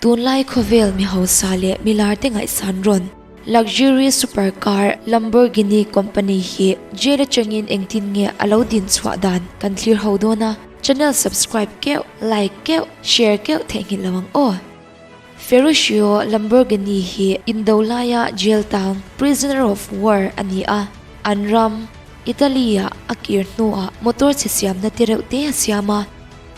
Tunlai khawvel mi hausa leh mi lar te ngaihsan rawn Luxury super car Lamborghini company hi jail atangin engtin nge a lo din chhuah dan kan thlir ho dawn a, channel subscribe keuh, like keuh, share keuh theihnghilh lo ang aw. Ferruccio Lamborghini hi indo laia jail tang, prisoner of war, a ni a, an ram, Italy-ah a kir hnuah motor chhe siamna te reuh te a siam a,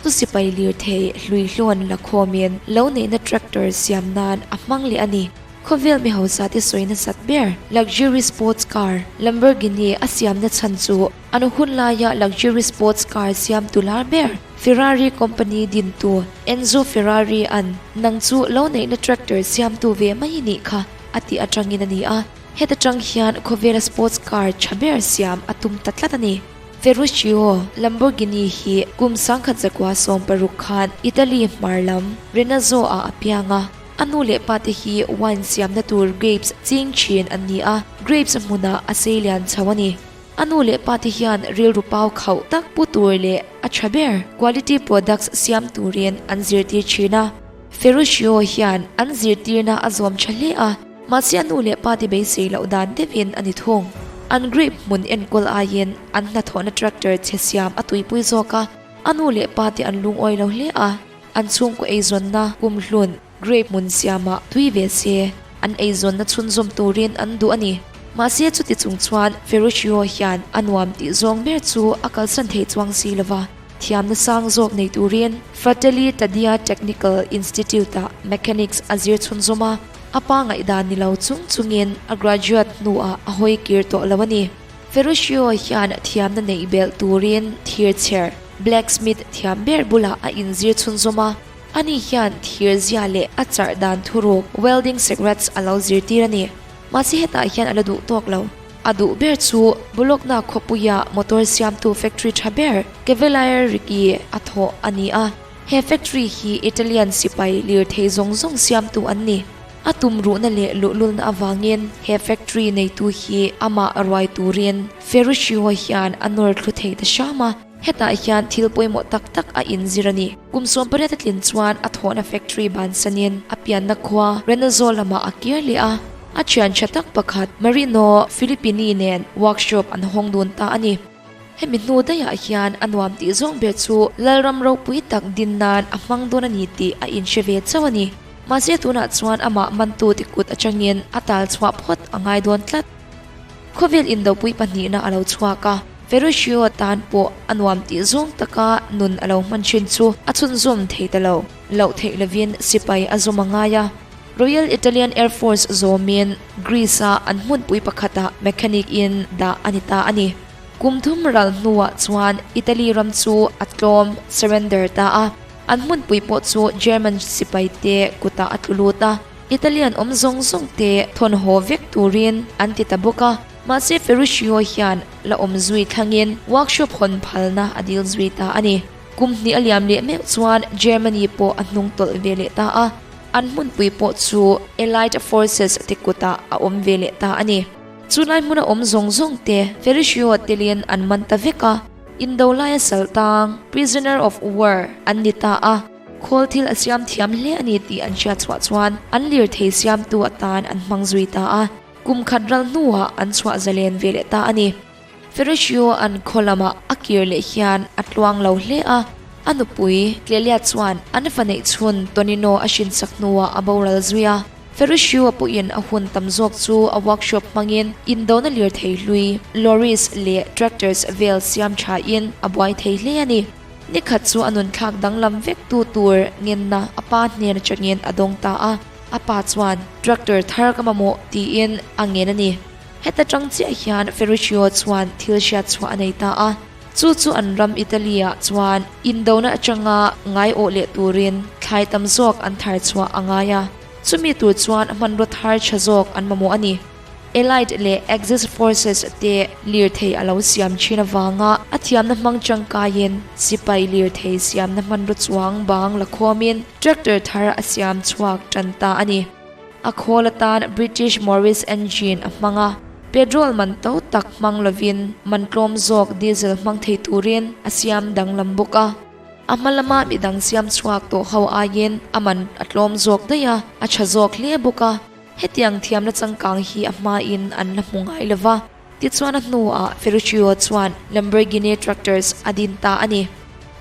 chu sipai lirthei hlui hlawn la khawmin lo neihna tractor siam nan a hmang leh a ni. Khawvel mi hausa te sawi nasat ber luxury sports car Lamborghini a siamna chhan chu an hun laia luxury sports car siamtu lar ber Ferrari company dintu Enzo Ferrari an nang chu lo neihna tractor siamtu ve mai i nih kha a tih atangin a ni a. Heta tang hian khawvela sports car tha ber siam a tum ta tlat a ni. Ferruccio Lamborghini hi kum 1916 khan Italy hmar lam Renazzo ah a piang a. A nu leh pa te hi wine siamna tur grapes ching thin an ni a, grapes hmunah a sei lian chho a ni. A nu leh pa te hian rilru pau khauh tak pu tur leh a tha ber quality products siam turin an zirtir thin a. Ferruccio hian an zirtirna a zawm tha hle a, mahse a nu leh pa te beisei loh dan deuhin a ni thung. An grape hmun enkawl aiin an hnathawhna tractor chhe siam a tuipui zawk a, a nu leh pa te an lungawi lo hle a. An chhungkaw eizawnna kumhlun grape hmun siamah tui ve se, an eizawnna chhunzawm turin an duh a ni. Mahse chuti chung chuan Ferruccio hian a nuam tih zawng ber chu a kalsan thei chuang si lova, thiamna sang zawk nei turin Fratelli Taddea Technical Institute-ah mechanics a zir chhunzawm a, a pa ngaihdan ni lo chung chungin a graduate hnuah a hawi kir tawh lo a ni. Ferruccio hian thiamna neih belh turin thir chher, blacksmith, thiam ber bulah a inzir chhunzawm a, ani hian thir zia leh a charh dan thuruk, welding secrets, a lo zirtir a ni. Mahse hetah hian a la duh tawk lo. A duh ber chu Bologna khawpuia motor siamtu factory tha ber Cavaliere Ricci a thawh a ni a, he factory hi Italian sipai lirthei zawng zawng siamtu an ni. A tum ruhna leh luhlulna avangin he factory neitu hi amah ruai turin Ferruccio hian a nawr thlu thei ta hram a, hetah hian thil pawimawh tak tak a inzir a ni. Kum 18 a tlin chuan a thawhna factory bansanin a pianna khua Renazzo lamah a kir leh a, a thian tha tak pakhat Marino Filippini nen workshop an hawng dun ta a ni. Hemi hnu daihah hian a nuam tih zawng ber chu Lalram ropui tak din nan a hmang dawn a ni tih a inhre ve chauh a ni. Mahse tunah chuan amah mantu ti kut atangin a tal chhuah phawt a ngai dawn tlat. Khawvel indopui pahnihna a lo chhuak a, Ferruccio tan pawh a nuam tih zawng taka nun a lo hman thin chu a chhunzawm thei ta lo. Loh theih lovin sipai a zawm a ngai a. Royal Italian Air Force zawmin Greece-a an hmunpui pakhatah mechanic in dah a ni ta a ni. Kum thum ral hnuah chuan Italy ram chu a tlawm, surrender, ta a. An hmunpui pawh chu German sipaite kutah a tlu lut a, Italian awm zawng zawng te thawn haw vek turin an ti ta bawk a. Mahse Ferruccio hian la awm zui thlangin workshop hawn phalna a dil zui ta a ni. Kum hnih a liam leh meuh chuan Germany pawh a hnung tawlh ve leh ta a, an hmunpui pawh chu Allied Forces te kutah a awm ve leh ta a ni. Chulai hmuna awm zawng zawng te Ferruccio telin an man ta vek a. Indo laia sal tang, prisoner of war, an ni ta a, khawl thil a siam thiam hle a ni tih an hriat chhuah chuan an lirthei siamtu atan an hmang zui ta a, kum khat ral hnuah an chhuah zalen ve leh ta a ni. Ferruccio an khaw lamah a kir leh hian a tluang lo hle a, a nupui Clelia chuan an fa neih chhun Tonino a hrinsak hnuah a boral zui a. Ferruccio pawhin a hun tam zawk chu a workshop hmangin indona lirthei hlui, lorries leh tractors vel siam thain a buai thei hle a ni. Nikhat chu a nunthlak danglam vek tu tur ngenna a pa hnen atangin a dawng ta a, a pa chuan tractor thar ka mamawh tiin a ngen a ni. Heta tang chiah hian Ferruccio chuan thil hriat chhuah a nei ta a, chu chu an ram Italy-ah chuan indona atanga ngaiawh leh turin thlai tam zawk an thar chhuah a ngai a. Chumi tur chuan hmanraw thar tha zawk an mamawh a ni. Allied leh Axis forces te lirthei a lo siam thin avanga a thiamna hmang tangkaiin sipai lirthei siamna hmanraw chuang bang la khawmin tractor thar a siam chhuak tan ta a ni. A khawl atan British Morris engine a hmang a, petrol man to tak hmang lovin man tlawm zawk diesel hmang thei turin a siam danglam bawk a. A hma lama midang siam chhuak tawh ho aiin a man a tlawm zawk daih a, a tha zawk hle bawk a. Hetiang thiamna changkang hi a hmain an la hmu ngai lo va. Tichuan a hnuah Ferruccio chuan Lamborghini Tractors a din ta a ni.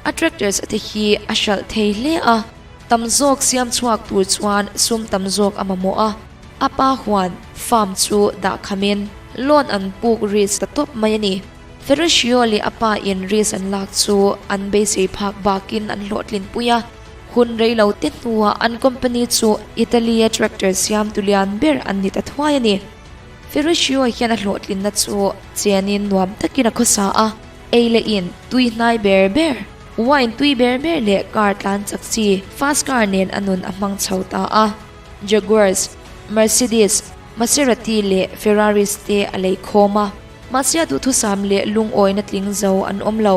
A tractors te hi a hralh thei hle a, tam zawk siam chhuak tur chuan sum tam zawk a mamawh a. A pa huan, farm, chu dah khamin loan an puk risk ta tawp mai a ni. Ferruccio leh a pa in risk an lak chu an beisei phak bakin an hlawhtlin pui a. Hun rei lo te hnuah an company chu Italy-a tractor siamtu lian ber an ni ta thuai a ni. Ferruccio hian a hlawhtlinna chu chenin nuam takin a khawsa a, ei leh in tui hnai ber ber, wine tui ber ber leh car tlan chak chi fast car nen a nun a hmang chho ta a. Jaguars, Mercedes, Maserati leh Ferraris te a lei khawm a, mahse a duhthusam leh lungawina tling zo an awm lo.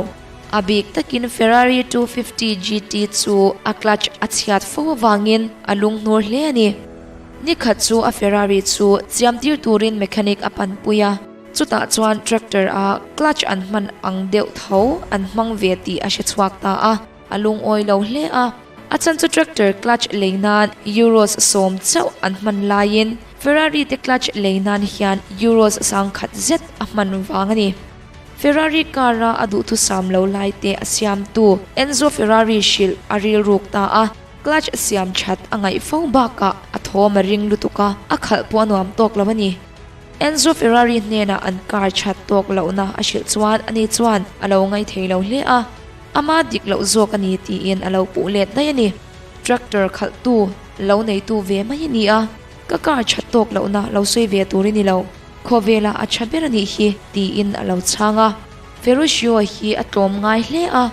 A bik takin Ferrari 250 GT chu a clutch a chhiat fo avangin a lunghnur hle a ni. Ni khat chu a Ferrari chu chiam tir turin mechanic a panpui a, chutah chuan tractor a clutch an hman ang deuh tho an hmang ve tih a hre chhuak ta a, a lungawi lo hle a. A chhan chu tractor clutch lei nan euros 10 chauh an hman laiin Ferrari te clutch lei nan hian euros 1000 zet a hman vang a ni. Ferrari car a a duhthusam lo lai te a siamtu Enzo Ferrari hrilh a rilruk ta a. Clutch siam that a ngaih fo bakah a thawm a ring lutuk a, a khalh pawh a nuam tawk lo a ni. Enzo Ferrari hnenah an car that tawk lohna a hrilh chuan ani chuan a lo ngai thei lo hle a, ama dik loh zawk a ni tiin a lo puh let daih a ni. Tractor khalhtu lo neitu ve mai a ni a, ka car that tawk lohna lo sawi ve tur i ni lo, khawvela a tha ber a nih hi tiin a lo chhang a. Ferruccio hi a tlawm ngai hle a,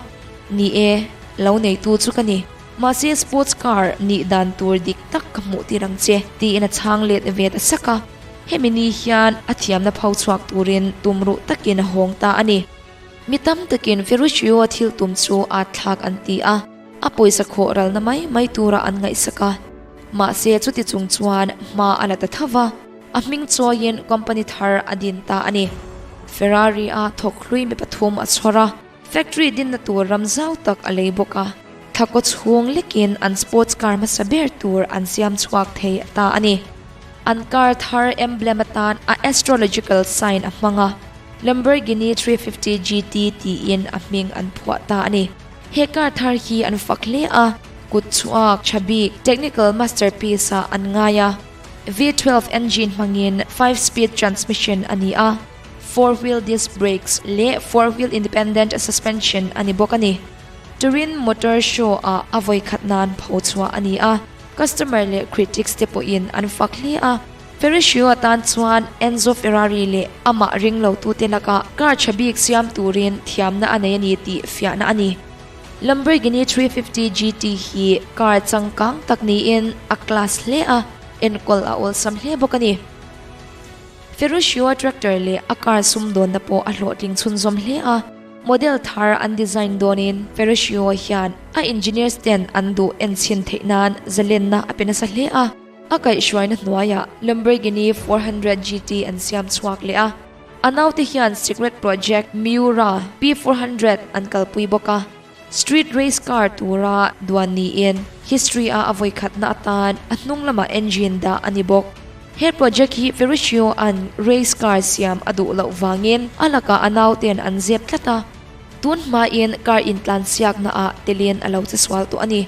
Ni e, lo neitu chu ka ni. Mahse sports car nih dan tur dik tak ka hmuh tir ang che, tiin a chhang let ve ta sak a. Hemi ni hian a thiamna pho chhuak turin tum ruh takin a hawng ta a ni. Mi tam takin Ferruccio thil tum chu at thlak an ti a, a pawisa khawh ralna mai mai tura an ngaihsak a. Mahse chuti chung chuan hma a la ta tho va, a hming chawiin company thar a din ta a ni. Ferrari-a thawk hlui mi pathum a chhawr a. Factory dinna tur ram zau tak a lei bawk a, thla kaw chhung lekin an sports car hmasa ber tur an siam chhuak thei ta a ni. An car thar emblem atan a astrological sign a hmang a, Lamborghini 350 GT tiin a hming an phuah ta a ni. He car thar hi an fak hle a, kut chhuak tha bik technical masterpiece ah an ngai a. V12 engine hmangin five-speed transmission a ni a. Four-wheel disc brakes leh four-wheel independent suspension a ni bawk a ni. Turin Motor Show-ah a vawikhat nan pho chhuah a ni a, customer leh critics te pawhin an fak hle a. Ferruccio atan chuan Enzo Ferrari leh amah ring lotute lakah car tha bik siam turin thiamna a nei a ni tih fiahna a ni. Lamborghini 350 GT hi car changkang tak niin a class hle a, enkawl a awlsam hle bawk a ni. Ferruccio tractor leh a car sumdawnna pawh a hlawhtling chhunzawm hle a, model thar an design dawnin Ferruccio hian a engineers ten an duh enchhin theih nan zalenna a pe nasa hle a, a kaihhruaina hnuaiah Lamborghini 400 GT an siam chhuak leh a, a naute hian secret project Miura P400 an kalpui bawk a, street race car tura duan niin history-a a vawikhatna atan a hnung lamah engine dah a ni bawk. He project hi Ferruccio-a'n race car siam a duh loh vangin a lakah a naute'n an zep tlat a, tun hmain car intlansiaknaah telin a lo che sual tawh a ni.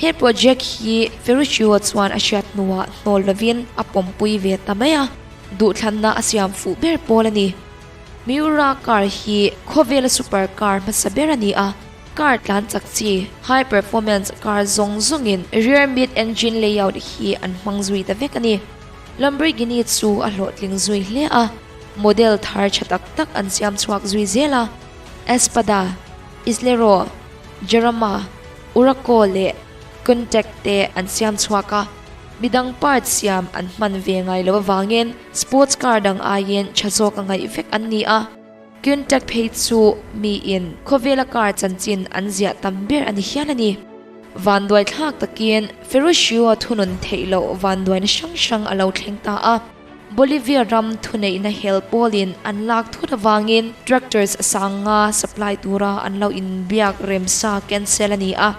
He project hi Ferruccio chuan a hriat hnuah hnawl lovin a pawmpui ve ta mai a, duhthlanna a siam fuh ber pawl a ni. Miura car hi khawvela super car hmasa ber a ni a, car tlan chak chi, high performance car zawng zawngin rear mid engine layout hi an hmang zui ta vek a ni. Lamborghini chu a hlawhtling zui hle a, model thar tha tak tak an siam chhuak zui zel a, Espada, Islero, Jarama, Urraco leh Countach te an siam chhuak a. Midang part siam an hman ve ngai lo avangin sports car dang aiin tha zawk a ngaih vek an ni a. Countach phei chu miin khawvela car chanchin an ziah tam ber a ni hial a ni. Vanduai thlak takin Ferruccio thunun theih loh vanduaina hrang hrang a lo thleng ta a. Bolivia ram thuneihna hel pawlin an lak thut avangin tractors 5000 supply tura an lo inbiak remsa cancel a ni a.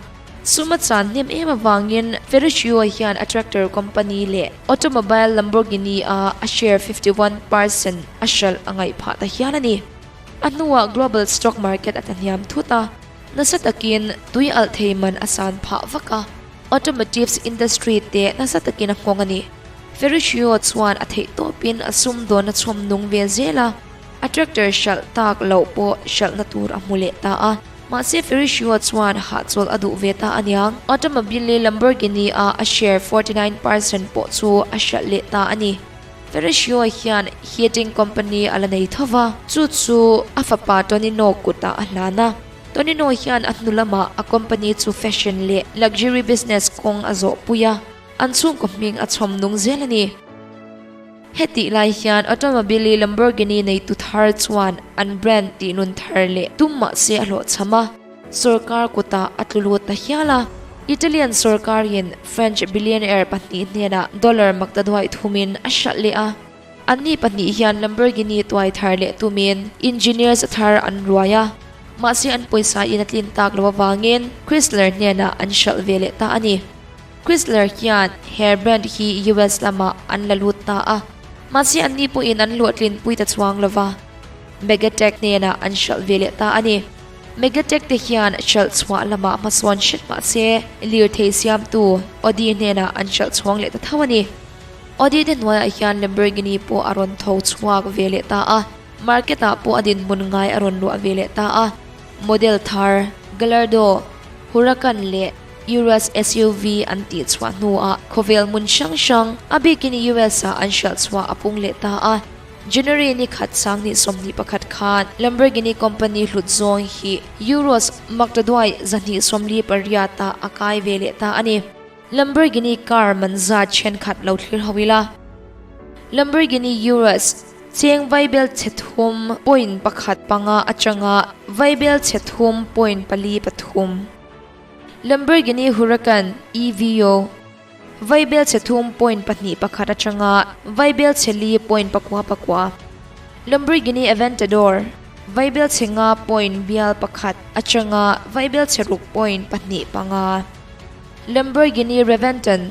Sum a chan hnem em avangin Ferruccio hian a tractor company leh automobile Lamborghini a a share 51% a hralh a ngaih phah ta hial a ni. A hnuah global stock market a tlahniam thut a, nasa takin tui alh thei man a san phah vak a, automotives industry te nasa takin a nghawng a ni. Ferruccio chuan a theih tawpin a sumdawn a chhawm nung ve zel a, a tractor hralh tak loh pawh hralhna tur a hmu leh ta a. Mahse Ferruccio chuan hahchawl a duh ve ta aniang. Automobile Lamborghini a a share 49% pawh chu a hralh leh ta a ni. Ferruccio hian heating company a la nei tho va, chu chu a fapa Tonino kutah a hlan a. Tonino hian a hnu lamah a company chu fashion leh luxury business kawng a zawhpui a, an chhungkaw hming a chhawm nung zel a ni. Hetih lai hian Automobili Lamborghini neitu thar chuan an brand tih nun thar leh tum mah se a hlawhchham a, sorkar kutah a tlu lut ta hial a. Italian sorkarin French billionaire pahnih hnenah dollar maktaduaih thumin a hralh leh a. Anni pahnih hian Lamborghini tuai thar leh tumin engineers thar an ruai a, mahse an pawisa in a tlin tak lo avangin Chrysler hnenah an hralh ve leh ta a ni. Chrysler hian he brand hi US lamah an la lut ta a, mahse anni pawhin an luahtlin pui ta chuang lova, Megatech hnenah an hralh ve leh ta a ni. Megatech te hian hralh chhuah lamah hmasawn hret mahse lirthei siamtu Audi hnenah an hralh chhuang leh ta tho a ni. Audi te hnuaiah hian Lamborghini pawh a rawn tho chhuak ve leh ta a, market ah pawh a dinhmun ngai a rawn luah ve leh ta a. Model thar Gallardo, Huracan leh Urus SUV an tih chhuah hnuah khawvel hmun hrang hrang, a bikin US ah an hralh chhuah a pung leh ta a. January ni khat sanghnih 21 khan Lamborghini company hlut zawng hi Euros maktaduai 248 ah a kai ve leh ta a ni. Lamborghini car man zat thenkhat lo thlir ho ila. Lamborghini Urus cheng vaibel chhe thum point pakhat panga atanga vaibel chhe thum point pali pathum. Lamborghini Huracan EVO vaibel chhe thum point pahnih pakhat atanga vaibel chhe li point pakua pakua. Lamborghini Aventador vaibel chhe nga point bial pakhat atanga vaibel chhe ruk point pahnih panga. Lamborghini Reventon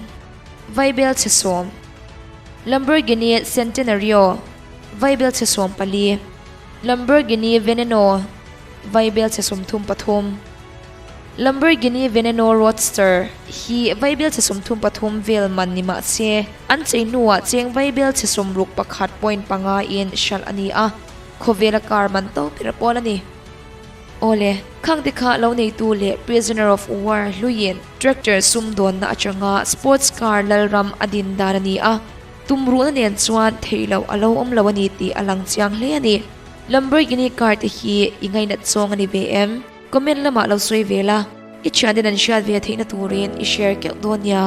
vaibel chhe sawm. Lamborghini Centenario vaibel chhe 14. Lamborghini Veneno vaibel chhe 33. Lamborghini Veneno Roadster hi vaibel chhe 33 vel man ni mah se, an chei hnuah cheng vaibel chhe 61 point panga in hralh a ni a, khawvela car man to ber pawl a ni. Awle, khang te kha lo neitu leh prisoner of war hluiin tractor sumdawnna atanga sports car lalram a din dan a ni a, tumruhna nen chuan theih loh a lo awm lo a ni tih a lang chiang hle a ni. Lamborghini car te hi i ngainat zawng a ni ve em? Comment lamah lo sawi ve la, i thianten an hriat ve theihna turin i share keuh dawn nia.